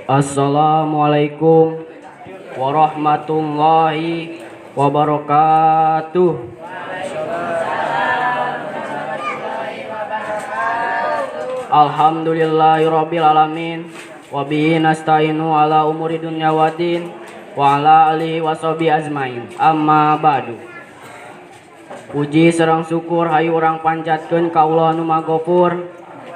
Assalamualaikum warahmatullahi wabarakatuh. Alhamdulillahirabbil alamin wa bihi nasta'inu ala umuri dunya waddin wa ala alihi washabi azmain. Amma ba'du. Puji sareng syukur hayu urang panjatkeun ka Allah nu Maha Gofur.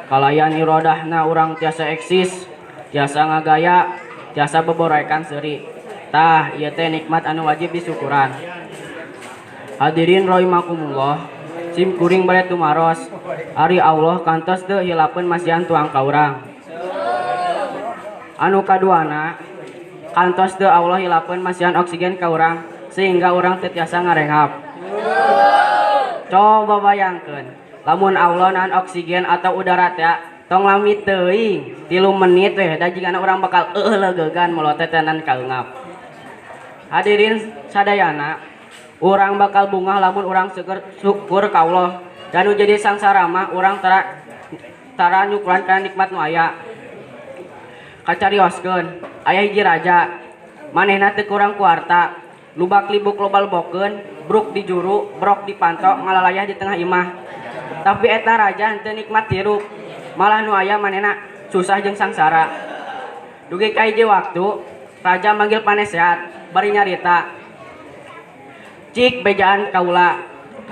Kalayan irodahna urang tiasa eksis, tiasa ngagaya, tiasa beborekan seuri. Tah, ieu teh nikmat anu wajib disyukuran. Hadirin rahimakumullah, sim kuring bade tumaros. Ari Allah kantos teu hilapeun masihan tuang ka urang. Anu kaduana, kantos teu Allah hilapeun masihan oksigen ka urang sehingga urang teu tiasa ngarenghap. Coba bayangkeun, lamun Allah nahan oksigen atau udara teh tong lami teuing, 3 menit weh da jigana urang bakal eueuh leugegan molotet tenan kaeungap. Hadirin sadayana, urang bakal bungah lamun urang syukur ka Allah. Dan nu jadi sangsara mah urang tara nyukuran kana nikmat nu aya. Kacarioskeun, aya hiji raja, manehna teu kurang ku harta, lubak libuk loba lebokeun, bruk di juru, brok di panto, ngalalayah di tengah imah. Tapi eta raja henteu nikmat hirup, malah nu aya manehna susah jeung sangsara. Dugi ka hiji waktu, raja manggil panesehat, bari nyarita. Cik bejaan kaula,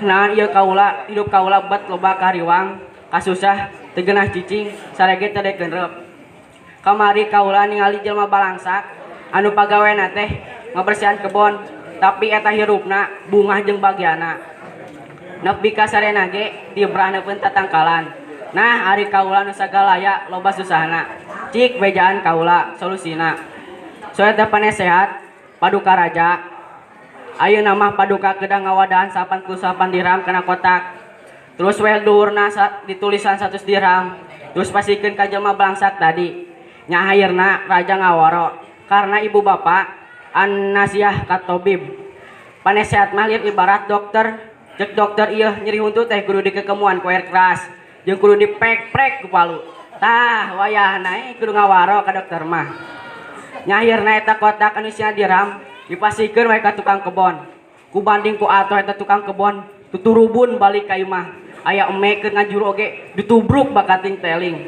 naon ieu kaula, hidup kaula bet loba kariwang, kasusah teu geunah cicing, sarege teu dekeun reup. Kamari kaula ningali jelema balangsak anu pagawena teh ngabersihan kebon, tapi eta hirupna bungah jeung bagiana. Nepi ka sarena ge tibrah neupeun tatangkalan. Nah, ari kaula nu sagalaya loba susahna. Cik bejaan kaula solusina. Soe teh panesehat paduka raja. Ayeuna mah paduka kedah ngawadahan 88 dirham kana kotak. Terus weh dhuwurna ditulisan 100 dirham. Terus pasikeun ka jelema balangsak tadi. Nya akhirna raja ngawaro karena ibu bapak an-nasiah katobib. Panesehat mah lieur ibarat dokter. Cek dokter ieu nyeri huntu teh kudu dikekemuan ku air keras jeung kudu dipek-prek ku palu. Tah wayahna kudu ngawaro ka dokter mah. Nya akhirna eta kotak anu isina dirham dipasikeun we ka tukang kebon. Ku banding ku atoh eta tukang kebon tuturubun balik ka imah. Aya eme keur ngajuru oge ditubruk bakating teling.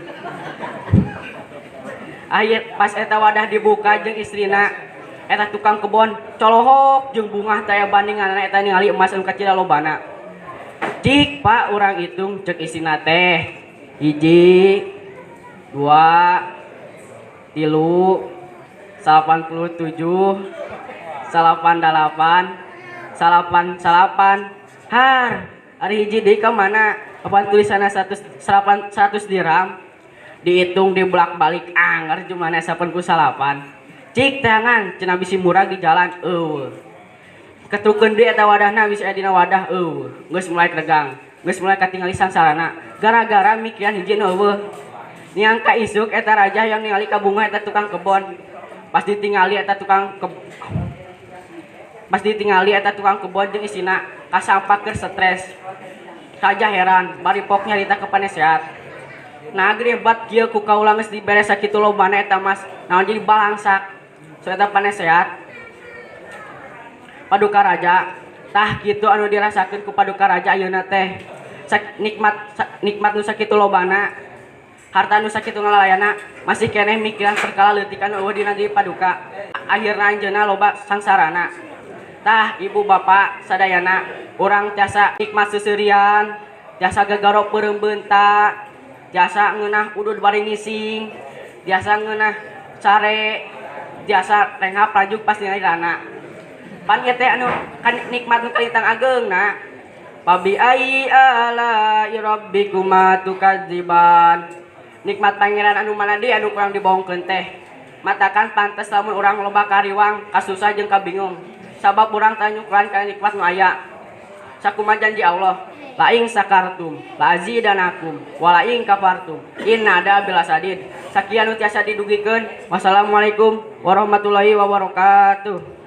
Akhir pas eta wadah dibuka jeung istrina eta tukang kebon colohok jeung bungah teh bandinganna eta ningali emas anu kacida lobana. Cik pak urang hitung cek isina teh 1 2 3 87 88 88 har ari hiji deui ka mana apaan tulisanna 100 dirham dihitung di bolak-balik anger jumlahna 89. Cik tangan cenah bisi murag di jalan eueuh. Ketrukeun deui eta wadahna bisi aya dina wadah eueuh. Geus mulai regang, geus mulai katingali sangsarana gara-gara mikiran hiji nu eueuh. Niang ka isuk eta raja yang ningali ka bunga eta tukang kebon. Pas ditingali eta tukang pas ditingali eta tukang kebon jeung isina kasampak keur stres. Raja heran, bari pok nyarita ka panesehat. Nah gede bat kieu ku kaula geus dibere sakitu lobana eta mas, naon jadi balangsak. So eta panesehat paduka raja, tah kitu anu dirasakeun ku paduka raja ayeuna teh. Nikmat nu sakitu lobana, harta nu sakitu ngalalayana, masih keneh mikiran perkara leutik anu eueuh dina diri paduka. Akhirna anjeunna loba sangsarana. Tah ibu bapak sadayana urang tiasa nikmat seuseurian, tiasa gagaro peureum beunta, tiasa ngeunah udud bari ngising, tiasa ngeunah sare, tiasa renghap rajuk pas ningali rana. Pan ieu teh anu kan nikmat nu kalintang ageungna. Fabi ayyi ala'i rabbikuma tukadziban. Nikmat pangeran anu mana deui anu kurang dibohongkeun teh. Matakan pantes lamun urang loba kariwang, kasusah jeung kabingung. Sabab urang teh nyukuran kana nikmat nu aya. Sakumaha janji Allah, la ing sakartum, la azidanakum, wa la ing kafartum, inna adzabi lasadid. Sakian nu tiasa didugikeun. Wassalamualaikum warahmatullahi wabarakatuh.